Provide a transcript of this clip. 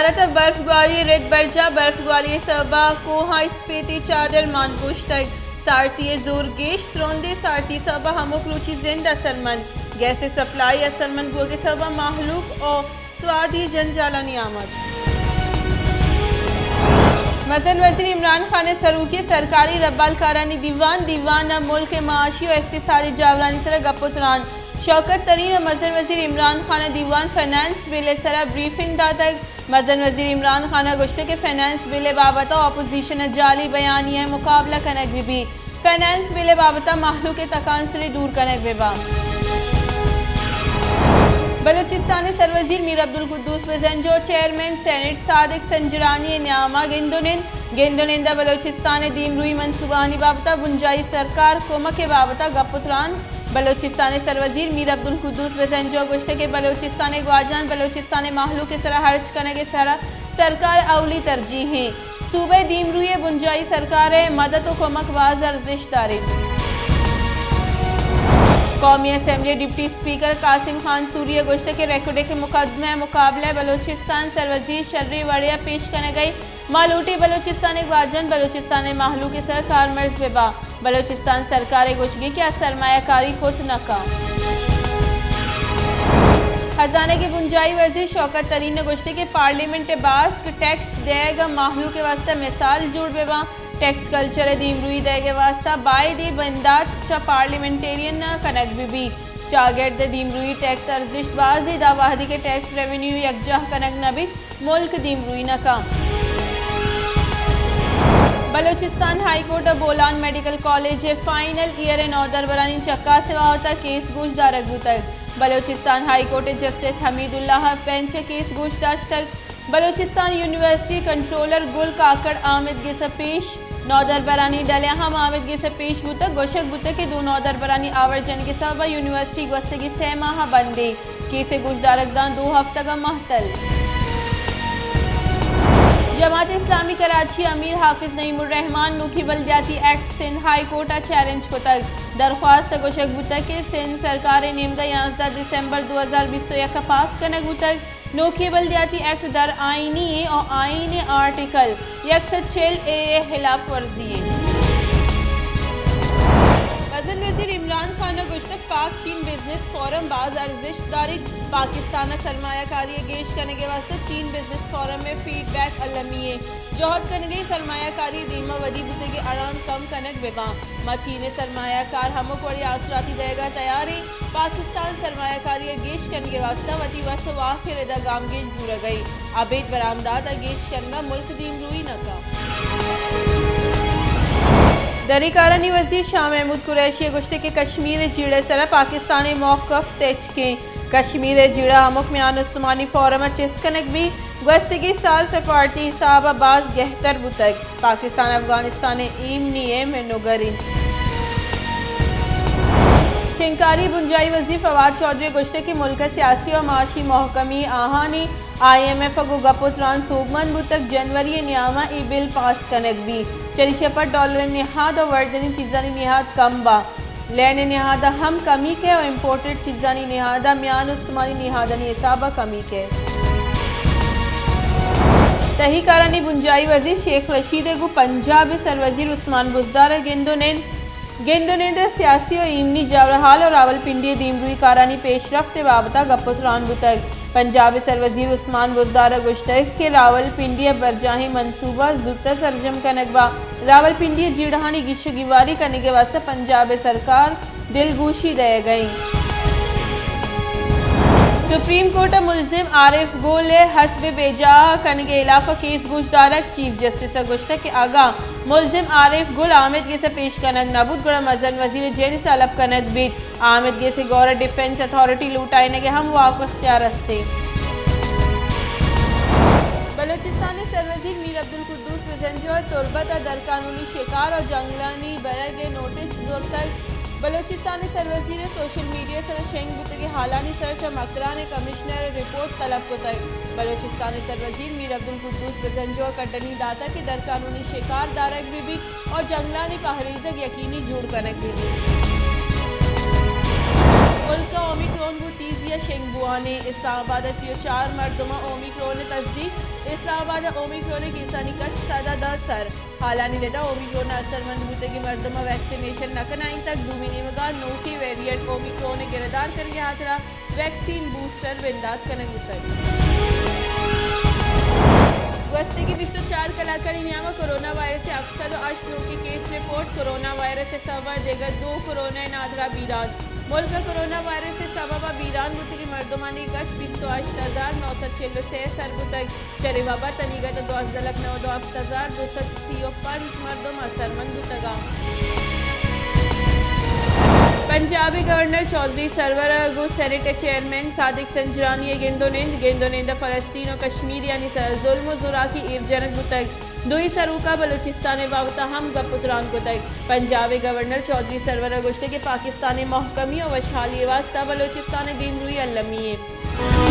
وزارت برف گواری رد برجا، برف گواری سببا کوہاں اسپیتی چادر مان پوشتگ۔ سارتی زور گیش ترندیں سارتی سببا ہمک روچی زند اثرمند۔ گیس سپلائی اثرمند بوگ سببا مہلوک او سوادی جنجالانی آماچ۔ مزن وزیر عمران خان سروکی سرکاری ربالکارانی دیوان، دیوان ء ملک ء معاشی و اقتصادی جاورانی سرا گپ و تران۔ شوکت ترین ء مزن وزیر عمران خان ء دیوان فنانس بل ء سرا بریفنگ داتگ۔ مزن وزیر عمران خان ء گوشتگ کہ فنانس بل ء بابت ء اپوزیشن ء جعلی بیانیہ ء مقابلہ کنگ بہ بیت۔ فنانس بل ء بابت ء مہلوک ء تکانسری دور کنگ بہ بنت۔ بلوچستان ء سروزیر میر عبدالقدوس بزنجو چیئرمین سینیٹ صادق سنجرانی ء نیام ء گند و نند۔ گند و نند ء بلوچستان ء دیمروئی منصوبہانی بابت ء بنجاہی سرکار کمک ء بابت ء گپ و تران۔ بلوچستان ء سروزیر میر عبدالقدوس بزنجو ء گوشتگ کہ بلوچستان ء گواجان بلوچستان ء مہلوک ء سرا ہرچ کنگ ء سرا سرکار اولی ترجیح انت۔ صوبہ ء دیمروئی ء بنجاہی سرکار ء مدد و کمک باز ارزشت داریت۔ قومی اسمبلی ء ڈپٹی اسپیکر قاسم خان سوری ء گوشتگ کہ ریکوڈک ء مقدمہ ء مقابلہ ء بلوچستان سروزیر شریں وڑے ء پیش کنگ ء ما لوٹیں بلوچستان ء گواجن بلوچستان ء مہلوک ء سر کارمرز بہ با۔ بلوچستان سرکار ء گوشگی کہ آ سرمایہ کاری کت نہ کن۔ خزانگ ء بنجاہی وزیر شوکت ترین ء گوشتگ کہ پارلیمنٹ ء باسک ٹیکس دیگ ء مہلوک ء واستہ مثال جوڑ بہ باں۔ ٹیکس کلچر ء دیمروئی دیگ ء واستہ بائدیں بندات چہ پارلیمنٹیرین ء کنگ بہ بیت۔ چاگرد ء دیمروئی ٹیکس ارزشت بازیں، داں وہدی کہ ٹیکس ریونیو یکجاہ کنگ نہ بیت، ملک دیمروئی نہ کن۔ بلوچستان ہائی کورٹ ء بولان میڈیکل کالج ء فائنل ایئر ء نودربرانی چکاس ء بابت ء کیس گوشدارگ بوتگ۔ بلوچستان ہائی کورٹ ء جسٹس حمید اللہ ء بینچ ء کیس گوش داشتگ۔ بلوچستان یونیورسٹی کنٹرولر گل کاکڑ آمد گس ء پیش، نودربرانی ڈل ء ہم آمد گس ء پیش بوتگ۔ گوشگ بوتگ کہ دو نودربرانی آور جنگ ء سبب ء یونیورسٹی گوستگیں سئے ماہ ء بند انت۔ کیس ء گوشدارگ داں دو ہفتگ ء مہتل۔ جماعت اسلامی کراچی امیر حافظ نعیم الرحمان نوکیں بلدیاتی ایکٹ سندھ ہائی کورٹ ء چیلنج کتگ۔ درخواست ء گوشگ بوتگ کہ سندھ سرکار ء نیمگ ء یازدہ دسمبر دو ہزار بیست و یک ء پاس کنگ بوتگ۔ نوکیں بلدیاتی ایکٹ در آئینی ایں اور آئین آرٹیکل یک سد چل اے ء خلاف ورزی ایں۔ مزن وزیر عمران خان ء گوشتگ پاک چین بزنس فورم باز ارزشت داریت، پاکستان ء سرمایہ کاری ء گیش کنگ ء واستہ چین بزنس فورم ء فیڈ بیک المی ایں۔ جہد کنگے سرمایہ کاری دیما ودی بوتگی اڑان کم کنگ بہ باں۔ ما چین ء سرمایہ کار ہمک وڑی آسراتی دئیگا تیار ایں۔ پاکستان سرمایہ کاری ء گیش کنگے واستہ وتی وس ء واک ء ردا گامگیج زورگئی۔ ابید برآمدات ء گیش کنگا ملک دیمروئی نہ کا۔ دری کارانی وزیر شاہ محمود قریشی ء گوشتے کہ کشمیر ء جیڑہ ء سرا پاکستان ء موقف تچکیں۔ کشمیر ء جیڑہ ہمک میان استمانی فورم ء چست کنگ بی۔ گوستگیں سال سفارتی حساب ء باز گہتر بوتگ۔ پاکستان افغانستان ء ایمنی ء منوگر انت۔ شنگکاری بنجاہی وزیر فواد چوہدری ء گوشتگ کہ ملک ء سیاسی ء معاشی محکمی آہانی آئی ایم ایف ء گوں گپ ء تران سوبمند بوتگ، جنوری ء نیام ء اے بل پاس کنگ بیت۔ چریشی ء پد ڈالر ء نہاد ء وردنی چیزانی نہاد کم با۔ لین ء نہاد ء ہم کمی کئے ء امپورٹڈ چیزانی نہاد ء میان استمانی نہادانی حساب ء کمی کئے۔ تہی کارانی بنجاہی وزیر شیخ رشید ء گوں پنجاب ء سروزیر عثمان بزدار ء گند ء نند، گند ء نند ء سیاسی ء ایمنی جاورحال ء راولپنڈی ء دیمروئی کارانی پیشرفت ء بابت ء گپ ء تران بوتگ۔ پنجاب ء سروزیر عثمان بزدار ء گوشتگ کہ راولپنڈی ء برجاہیں منصوبہ زوت ء سرجم کنگ با۔ راولپنڈی ء جیڑہانی گیش ء گیواری کنگ ء واستہ پنجاب ء سرکار دلگوشی دئیگ ء انت۔ سپریم کورٹ ء ملزم عارف گل ء حسب بیجاہ کنگ ء ہلاف ء کیس گوشدارگ، چیف جسٹس ء گوشتگ کہ اگاں ملزم عارف گل آمد گس ء پیش کنگ نہ بوت گڑا مزن وزیر ء جند طلب کنگ بیت۔ آمد گس ء گور ء ڈیفنس اتھارٹی لوٹائینگ ء ہم واک اختیار است انت۔ بلوچستان ء سروزیر میر عبدالقدوس بزنجو ء تربت ء درقانونی شکار ء جنگلانی برگ ء نوٹس زرتگ۔ بلوچستان ء سروزیر ء سوشل میڈیا ء سرا شنگ بوتگیں حالانی سرا چہ مکران ء کمشنر ء رپورٹ طلب کتگ۔ بلوچستان ء سروزیر میر عبدالقدوس بزنجو ء کڈنی داتگ کہ درقانونی شکار دارگ بہ بیت ء جنگلانی پہریزگ یقینی جوڑ کنگ بہ بیت۔ ملک ء اومیکرون گوں تیزی شنگ بوان اِنت۔ اسلام آباد ءَ سی ءُ چار مردماں اومیکرون ءِ تصدیق۔ اسلام آباد ءَ اومیکرون ءِ کیسانی کچ سد ءُ دہ سر۔ ہالانی رد ءَ اومیکرون ءَ اثرمند بوتگیں مردماں ویکسینیشن نہ کنائینتگ۔ دومی نیمگ ءَ نوکیں ویریئنٹ اومیکرون ءِ گردار کنگ ءِ ہاترا ویکسین بوسٹر بندات کنگ بوتگ۔ گوستگیں بیست ءُ چار کلاکانی نیام ءَ کرونا وائرس ءِ ہفت سد ءُ ہشت نوکیں کیس رپورٹ۔ کرونا وائرس ءِ سبب ءَ دگہ دو کرونا ءِ نادراہ بیران۔ ملک ءَ کرونا وائرس ءِ سبب ءَ بیران بوتگیں مردمانی کش بیست ءُ ہشت ہزار نو سد چل ءُ سے سر بوتگ۔ چرے وبا تنیگت ءَ دوازدہ لکھ نود ءُ ہفت ہزار دو سد سی ءُ پنچ مردم اثرمند بوتگ اَنت۔ پنجاب ءِ گورنر چوہدری سرور ءَ گوں سینیٹ ءِ چیئرمین صادق سنجرانی ءَ گند ءُ نند۔ گند ءُ نند ءَ فلسطین ءُ کشمیریانی سر ءَ ظلم ءُ زوراکی ایر جنگ بوتگ۔ دوئیں سروکاں بلوچستان ءِ بابت ءَ ہم گپ ءُ تران کتگ۔ پنجاب ءِ گورنر چوہدری سرور ءَ گوشتگ کہ پاکستان ءِ مہکمی ءُ وشحالی ءِ واستہ بلوچستان ءِ دیمروئی المی اِنت۔